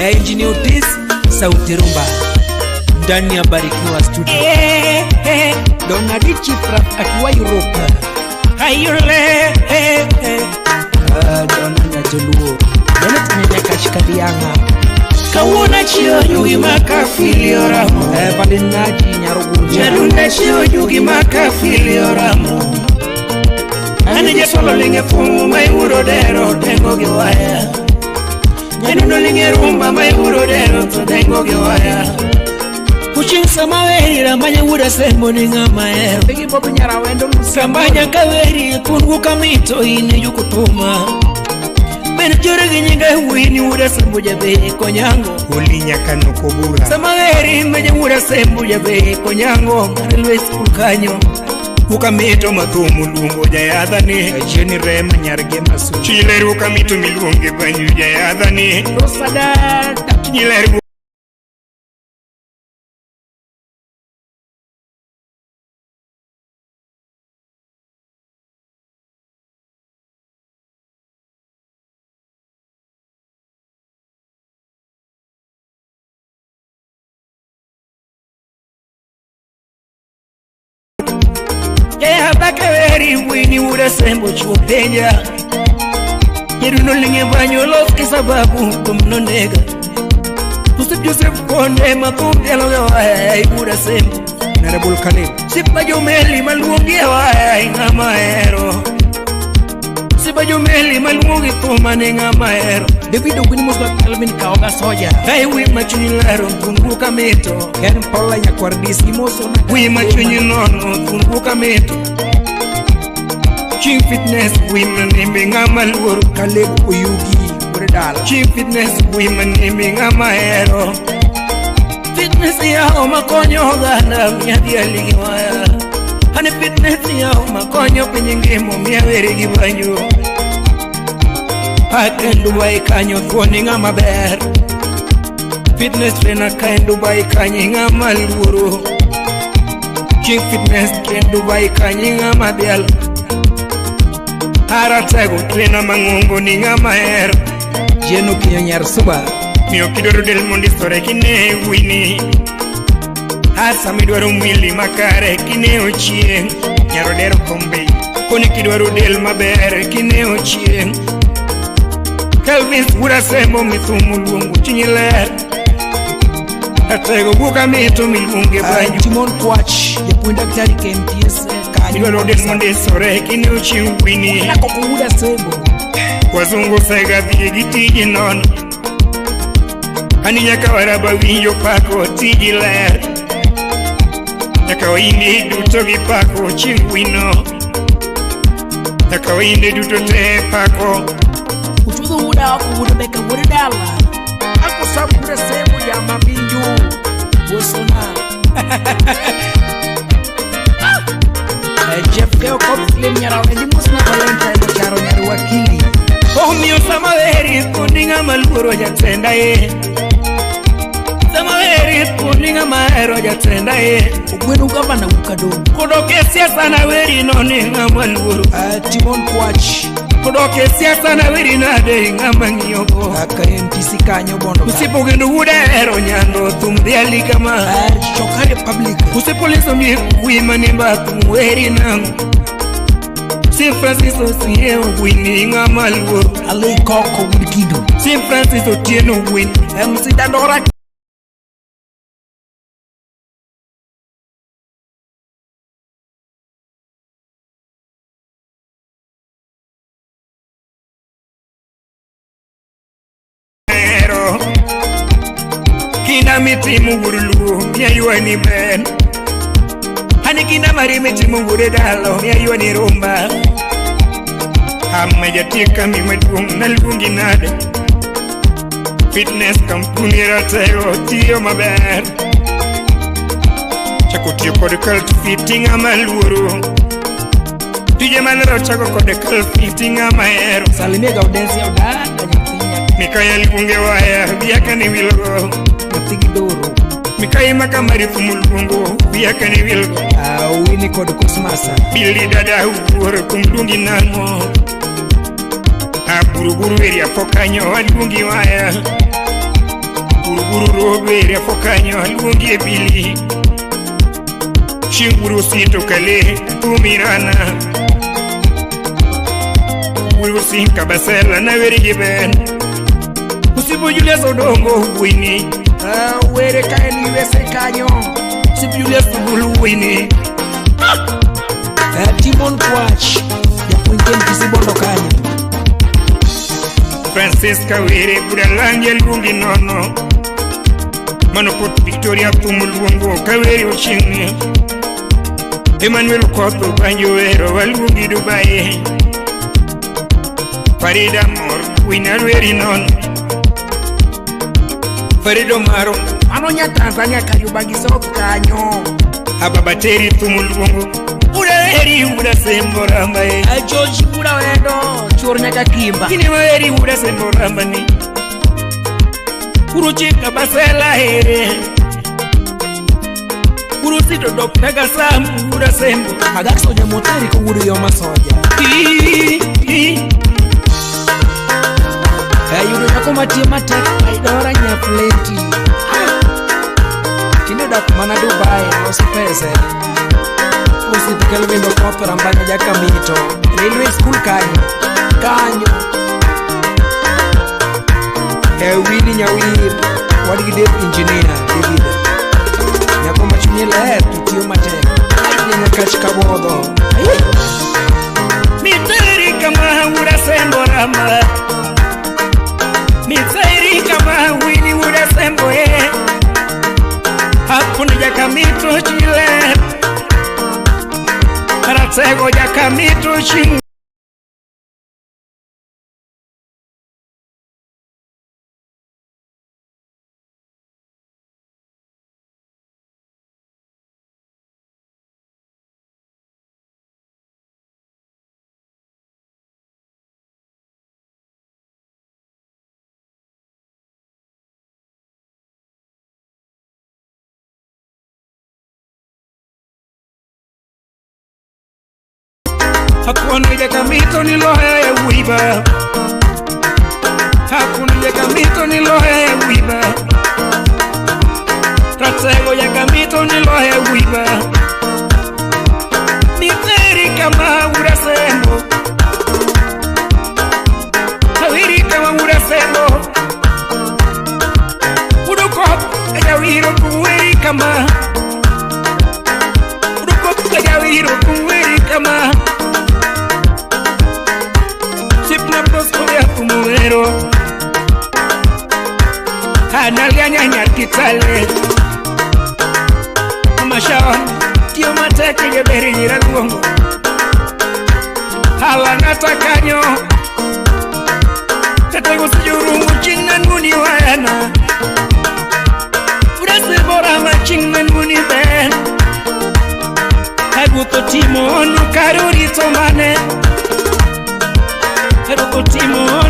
Engineer Otis, Sauti Rumba ndani ya Barikiwa Studio. Donald Chifra akiwa Europa. Ayule Dona Nyajoluo. Janet Nyanyakashikadianga. Kawuona chiyo nyugi makafili oramo. Valinaji Nyarugunja. Nyarunda chiyo nyugi makafili oramo. Ane jasolo linge fumu maiwuro dero tengo gi waya. Nyadundo linge rumba maiwuro dero to tengo gi waya. Kuching samaweri ramanya wuda sembo ni ng'ama hero. Bigi Bob Nyarawendo Musa. Sambanya kaweri kungu kamito ine yukutuma. Ben chore gi nyinga wini wuda sembo jabe konyango. Oli nyaka kobura. Samaweri menye wuda sembo jabe konyango. Railway school kanyo. Ukamito mathumu luongo jayadhani. Jeni Rema Nyarge Masu. Chiler ukamito miluonge banyu jayadhani. Rosadata. Chiler Bakaweri wini wuda sembo chupenya. Yeruno linge banyo los ke sababu kumnonega. Usip Joseph konde matumbi aloga waya wuda sembo. Honorable Caleb. Sipa jomeli maluongi waya ngama hero. Sipa jomeli maluongi tumane ngama hero. David Ogwini Moswa Calvin Kaoga Soja. Kai wi machunyi lero tunguka mito. Ken Paula Nyakwardisi Moso na Wi machunyi nono tunguka mito. Chief fitness women nimbe ngama luoro. Caleb Oyugi Wuredala. Chief fitness women nimbe ngama hero. Fitness yao makonyo oganda miadhi aligi waya. Ane fitness yao makonyo pinyi ngimo miawere gi banyo. Pake Dubai kanyo thuoni ng'ama ber. Fitness trainer ka en Dubai kanyo ng'ama luoro. Chief fitness train Dubai kanyo ng'ama dhial. Aratego trainer mang'ongo ni ng'ama hero. Jeno Kinyo Nyar Suba. Miyo kidwaro del mondisore kine wini. Hasa midwaro mwili makare kine ochieng'. Nyaro dero kombe. Koni kidwaro del maber kine ochieng'. Kelvin wuda sembo mithumu luongo chunyi ler. Atego buka mito miluonge banyo. Timon Kwach japuonj daktari KMTS kanyo. Midwaro del mondisore kine ochieng' wini. Koko wuda sembo. Wazungu sega dhi gi tiji nono. Ani nyaka waraba winjo pako tiji ler. Nyaka wainde duto gi pako chieng' wino. Nyaka wainde duto te pako. Uchudo wuda oko wuda beka wuda dala. Ako sabu wuda sembo ya mabinju. Wosona. Jeff Keo Kop Slim Nyarawendi Musna Valentine Charo Nyaru Wakili. Omiyo samaweri kundi ng'ama luoro jatenda ye. Samaweri kundi ng'ama hero jatenda ye. Ogweno gavana Ukadong. Kodok e siasa na weri no ni ng'ama luoro. Timon Kwach. Kodok e siasa na weri nade ng'ama ng'iyogo. KMTC kanyo bondo. Usipo gendo wuda hero nyando thum dhiali kama. Choka Republic. Usipo leso mi wi mane bath weri nang'o. Si Francis Osie Ogwini ng'ama luoro. Ali Koko Wuod Kido. Si Francis Otieno Ogwini. MC Dandora. Kinda mitimo wuod luo miya ywani ber. Ani kinda mari mitimo wuod dalo miya ywani rumba. Ama jatiek kambi maduong' naluongi nade. Fitness kampuni ratego tiyo maber. Chako tiyo kod cult fit ng'ama luoro. Tije maler chako kod cult fit ng'ama hero. Salimia Gaudensia Odada nyathi Mikaya luonge waya wiya kane wilgo. Nyathi gi doro. Mikai makamari thumu luongo wiya kane wilgo. Winnie kod Cosmasa. Billy dada wuoro kum luongi nang'o. Aburuburu area po kanyo aluongi waya. Buruburu robere fokanyo aluongi e bili. Chieng' sito kale tumirana. Uru sinka basela na weri giben. Usipo Julius Odongo wini. Were ka en USA kanyo. Usipo Julius Ogulu wini. Timon Kwach japuonj en Kisibondo kanyo. Francisca were budalangi aluongi nono. Mano Port Victoria thum luongo kawere ochieng'ni. Emmanuel Kotho banjo wero waluongi Dubai. Farida mor wina weri nono. Farido maro Mano nya Tanzania Kariobangi South kanyo. Ababateri thum luongo ura eri ura sembo ramba e. George Bura wendo chuor nyaka Kimba. Kine weri ura sembo ramba ni. Uruchika basela here. Urusito dok naga sam ura sembo. Agak soja motari kowuodo yo masoja. Yudo nyako matie matek Aidora Nyafleti. Tinde dak mana Dubai loso pese. Osip Kelvin Okoth Rambanya Jakamito. Railway School kanyo. Kanyo. Winnie Nyawir wadgi Dave Engineer David. Nyako machunye ler to tiyo matek. Ai Nyakach Kabodho. Miteri kama ura sembo ramba. Miteri kama wini ura sembo e. Hakuna Jakamito chile. Karatego Jakamito chile. Hakuna Jakamito ni lohe wiba. Hakuna Jakamito ni lohe wiba. Ratego Jakamito ni lohe wiba. Miteri kama ura sembo. Awiri kama ura sembo. Udukop ajawiro kuweri kama. Udukop ajawiro kuweri kama. Tumero Analia nyanya kitale Mashaon Tio mateke jeberi nyiraluongo Hala natakanyo Tetego sijurungu chingna nuni wana Urase bora machingna nuni ben Haguto timonu karuri tomane Haguto timonu